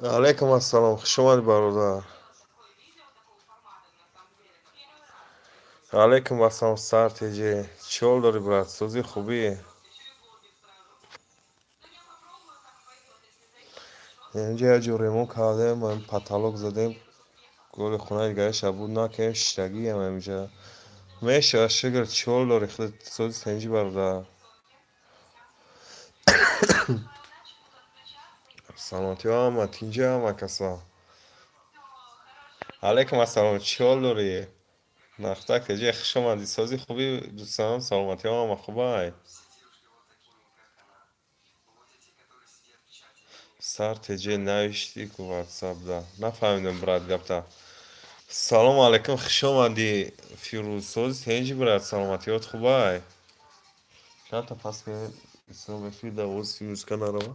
Алайкум ассалом, хушомадӣ, бародар. Алайкум ассалом, сар теҷе, чӣ ҳол дорӣ, брат? Сӯзи, хубӣ? Инҷа як ҷо ремонт кардем, потолок задем, голи хонаи дигариша буд накардем, шиштагиам инҷа. Мешавад, шукр, чӣ ҳол дорӣ худат? Сӯзи, тинҷӣ, бародар? Саломатиҳо ҳама тинҷи, ҳама каса. Алайкум ассалом, чӣ ҳол дорӣ, нахтак теҷе? Хуш омадӣ. Сози, хубӣ, дӯстам? Саломатиҳо ҳама хубай? Сар теҷе, навиштӣ ку ватсапда, нафаҳмидам, брат, гапта. Салому алайкум, хуш омадӣ, Фирӯз. Сози, тинҷи, брат? Саломатиҳот хубай? Чандта пас кунем, ислом эфир да ози музыка нарава.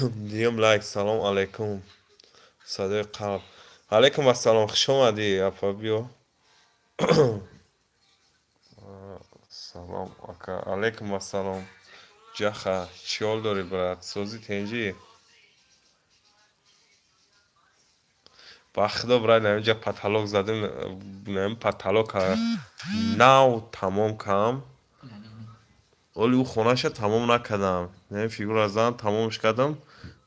Диюм лайк. Салом алайкум, садои қалб. Алайкум ассалом, хуш омадӣ, апа, биё. Салом, ака. Алайкум ассалом, ҷаха, чӣ ҳол дорӣ, брат? Сози, тинҷӣ? Ба худо, брат, инҷа потолок задем, потолок нав тамом кам. Оли ӯ хонаша тамом накардам, фигура задам, тамомш кардам.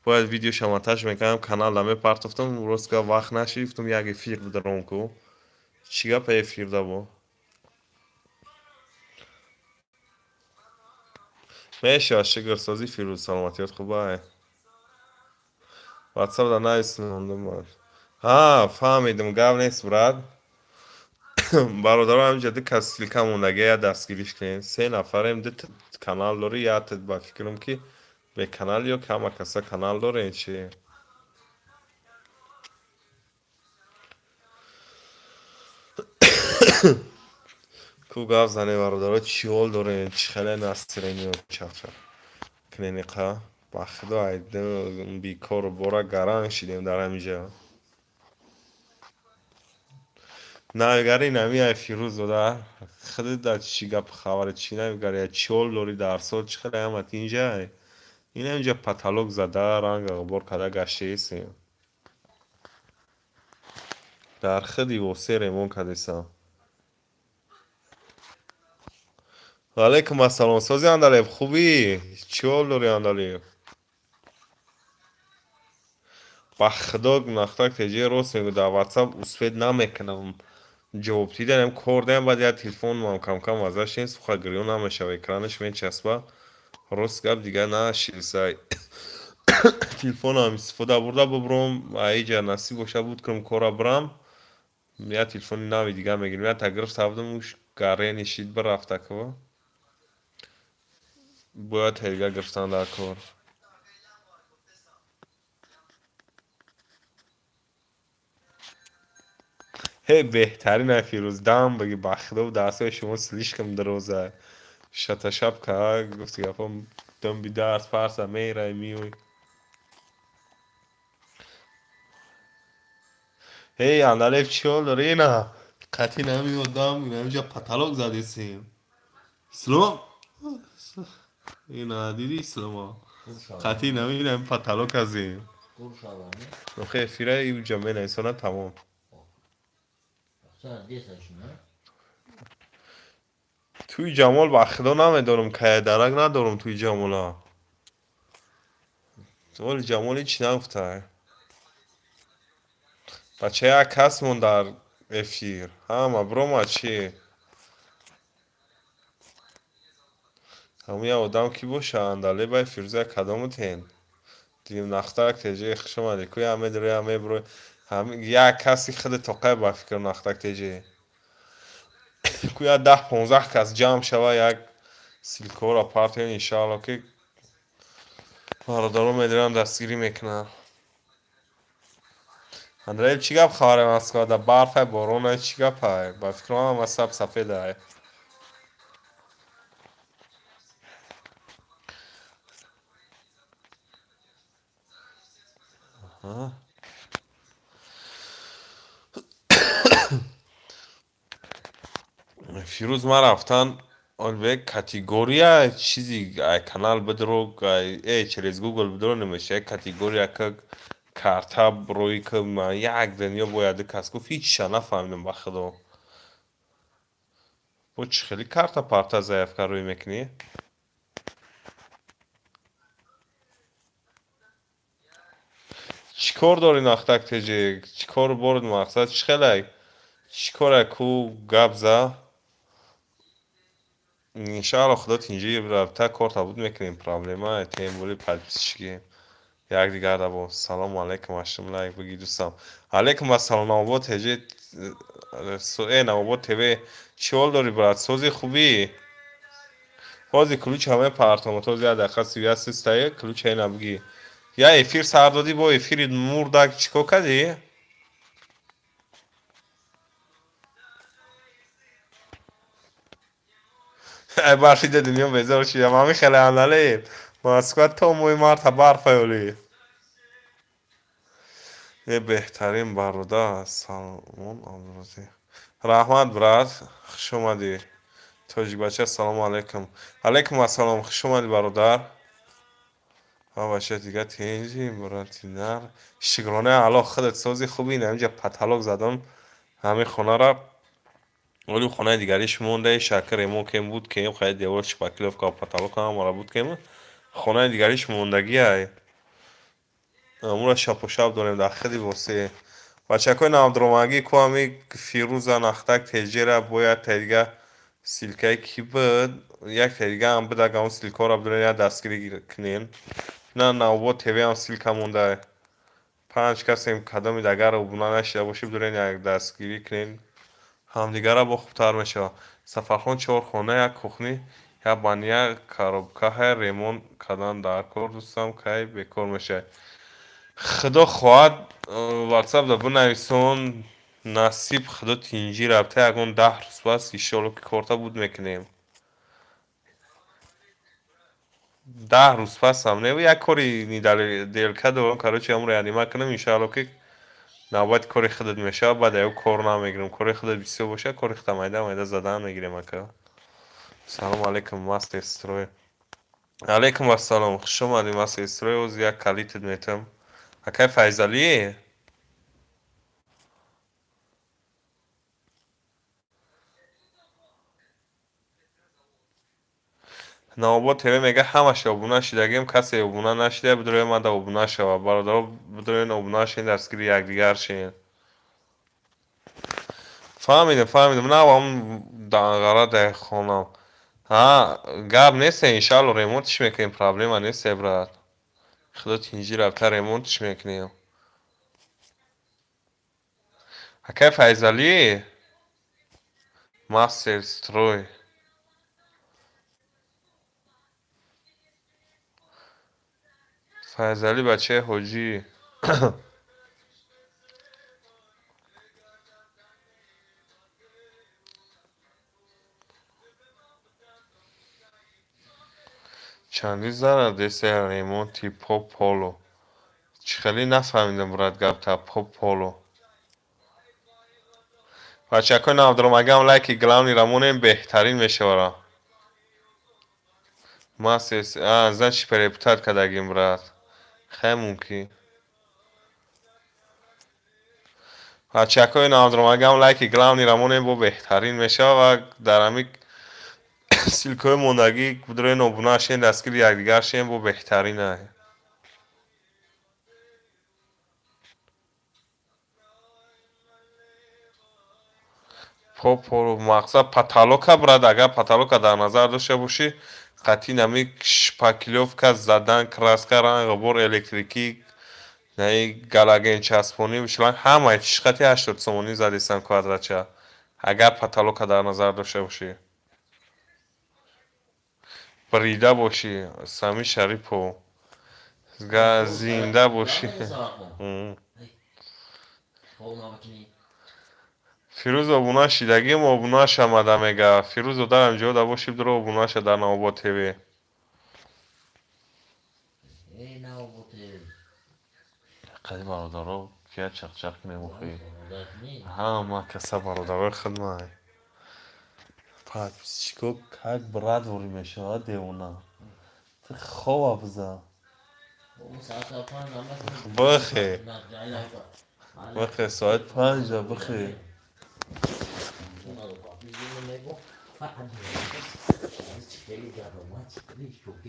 Бояд видеоша монтаж мекардам, каналда мепартофтам. Рост гап, вақт нашид. Гуфтам, як эфир бидаром ку. Чӣ гапа эфирда бо мешавад? Шукр, созӣ, Фирӯз, саломатиёт хубай? Ватсапда нависондам. Ҳа, фаҳмидам, гап нест, брат. Бародаро, ҳаминҷа ду кас ссылка мондагӣ, я дастгириш кунем. Се нафарем, ду канал дорӣ, як ба фикрам, ки беканал ё ки ҳама каса канал дорем, чи? Ку гап занем, бародаро, чӣ ҳол дорем? Чӣ хеле настроение чахчах кунениқа? Ба худо, бекору бора гаранг шидем дар ҳаминҷа. Навигари намиай, Фирӯз дода, худат дар чӣ гапу хабаре, чӣ навигари? Чӣ ҳол дорӣ, дарсҳо чӣ хеле, ҳама тинҷай? Ин ҳаминҷа потолок зада, ранга ғубор карда гаштаистем. Дар худи восе ремонт кардесам. Алайкум ассалом, сози, Андалеб, хубӣ? Чӣ ҳол дорӣ, Андалеб? Ба худо, нахтак теҷе, рост мегӯ, дар ватсап успеть намекунам ҷавоб диданем, кор даем. Баъд як телефонам камкам азаш нест, суха гирён намешава, экранаш мечаспа. Рост гап, дигар нашидисай, телефонам истифода бурда бубурам. Аиҷа насиб боша, буд кунам, кора бирам, як телефони нави дигар мегирем. Якта гирифта будам, уш гарени шид, бирафта ку, бояд ҳега гирифтан дар кор. Ҳе, беҳтарин ай, Фирӯз, дам баги. Ба худо, дарсҳои шумо слишком дароза. Шаташабка гуфти гапҳо, дамби дарс парса мерай, миёй. Ҳей, Андалеб, чӣ ҳол дорӣ? Ина қатъи намеодам, инамиҷа потолок задесем. Ислом, ина диди, Исломо, қатъи наминам, потолок азем. Охе, эфира иҷа менависонам, тамом. Туи Ҷамол, ба худо, намедонам, кая дарак надорам туи Ҷамола. Оли Ҷамол ҳеч нагуфтай. Бача, як кас мон дар эфир, ҳама биромад, чи? Ҳамун як одам кӣ боша? Андалебай, Фирӯза, кадомутен? Дидим, нахтак теҷе, хуш омадӣ. Ку як медаро, як мебурой, як каси худи тоқай, ба фикрам, нахтак теҷе. Ку як 10-15 кас ҷамъ шава, як ссылкаҳоро партоем, иншаалло, ки бародарон медоранд, дастгирӣ мекунанд. Андрей, чӣ гап, хабари Москвада? Барфай, боронай, чӣ гапай? Ба фикрам, ҳама саб сафедай. Фирӯз, ман рафтан олбек категория чизи ай канал бидро, через Google бидро, намеша категория ка карта рӯи ка. Ман як дунё бояд кас гуфт, ҳичша нафаҳмидам, ба худо. Бо чӣ хели карта парта заявка рӯй мекунӣ? Чӣ кор дорӣ, Нахтак теҷи? Чӣ кор борд, мақсад чӣ хелай, чӣ кора ку гап за? Иншаалло, худо тинҷӣ рафта корта буд мекунем, проблема тем более подписчики якдигар бо. Салому алайкум, ҳаштум лайк биги, дӯстам. Алайкум ассалом, Навобод теҷи, Навобод ТВ, чӣ ҳол дорӣ, брат? Сози, хубӣ? Ҳозир ключ ҳамаи партомо, този як дақиқа сию систае ключ ина биги. Я эфир сар додӣ, бо эфири мурдак чӣ кор кардӣ? Ай барфи дунё безор шидам, ҳами хеле анале Москва то моҳи марта барфай олӣ. Е, беҳтарин бародар Салмон Абдурозиқ, раҳмат, брат, хуш омадӣ. Тоҷикбача, ассалому алайкум. Алайкум ассалом, хуш омадӣ, бародар. Ва бача, дига тинҷи, брати нар, шукронаи Аллоҳ, худат сози, хуби? Инамиҷа потолок задам ҳамин хонара, оли хонаи дигариш мондаи шакр ремонт кем буд кем, хай девор шпаклёвка, потолок ҳамара буд кем, хонаи дигариш мондагиай, амура шапу шаб дорем дар хиди восе. Бачакҳои навдромагӣ ку, ҳами Фирӯза, Нахтак теҷера, бояд та дига ссылкаи ки буд, як та дига ҳам буд, ага он ссылкаҳоро бидорен, як дастгирӣ кунен. На, Навобод ТВ ҳам ссылка монда. Панҷ касем, кадоми дагар обуна нашида бошед, бидорен, як дастгирӣ кунен ҳамдигарро, бо хубтар мешавад. Сафархон, чор хона, як кухни, як баня, коробкаҳай ремонт кардан дар кор, дӯстам, кай бекор мешавад? Худо хоҳад, ватсапда бинависон, насиб, худо тинҷӣ рафта, ягон 10 рӯз пас, иншоалло, ки корта буд мекунем. 10 рӯз пасам не, як кори делка дорам, короче, ҳамро янима кунам, иншоалло, ки навбати кори худат мешавад, баъд аю кор намегирам. Кори худат бисёр бошад, кори худта майда майда задан мегирем, ака. Салому алайкум, Мастер Строй. Алайкум ассалом, хуш омадӣ, Мастер Строй. Оз як калитат метам, акай Файзалӣ. Навобод ТВ мега, ҳамаш обуна шидагим, касе обуна нашида, бидроя мада обуна шава. Бародаро, бидроен, обуна шен, дастгири якдигар шен. Фаҳмидем, фаҳмидем, навам данғара дар хонам. Ҳа, гап нест, иншаалло, ремонтиш мекунем, проблема нест, брат. Худо тинҷӣ рафта, ремонтиш мекунем. Акай Файзалӣ, Мастер Строй. Файзалӣ, бачаи ҳоҷӣ. Чандин зарар деса ремонти поп поло? Чӣ хеле нафаҳмидам, брат, гапта поп поло. Бачакҳои навдромагам, лайки главныйра монем, беҳтарин мешавара. Мастер, значит, перепутать кардагим, брат. Хай, мумкин. Бачакҳои навдромагам, лайки главныйра монем, бо беҳтарин мешава ва дар ҳамин ссылкаҳои мондагӣ бидроен, обуна шен, дастгири якдигар шен, бо беҳтаринай. Поп мақсад потолока, брат, агар потолока дар назар дошта бошӣ, қатъи нами шпаклёвка задан, краска, ранг, ғубор, электрикӣ, наи галоген часпонӣ, шланг, ҳамаи чиш қатъи 80 сомонӣ задистам квадратча, агар потолока дар назар дошта бошӣ. Бирида бошӣ, Сами Шарипов, зинда бошӣ. Хоб намекунӣ. Фирӯз обуна шидагим, обуна шамада мега. Фирӯз, дар ҷо да боши, дуро обуна ша дар Навобод ТВ. Эй, Навобод ТВ. Қади бародаро кия чақчақ кунем охи. Бародар не. Ҳама каса бародарои хидмай. Подписчико как брат ворӣ мешавад, девона. Ту хова биза. Бобо, соат 5 намекунӣ. Бихе. Бихе, соат 5-а бихе. Фақат хеле даромад, хеле шӯхӣ.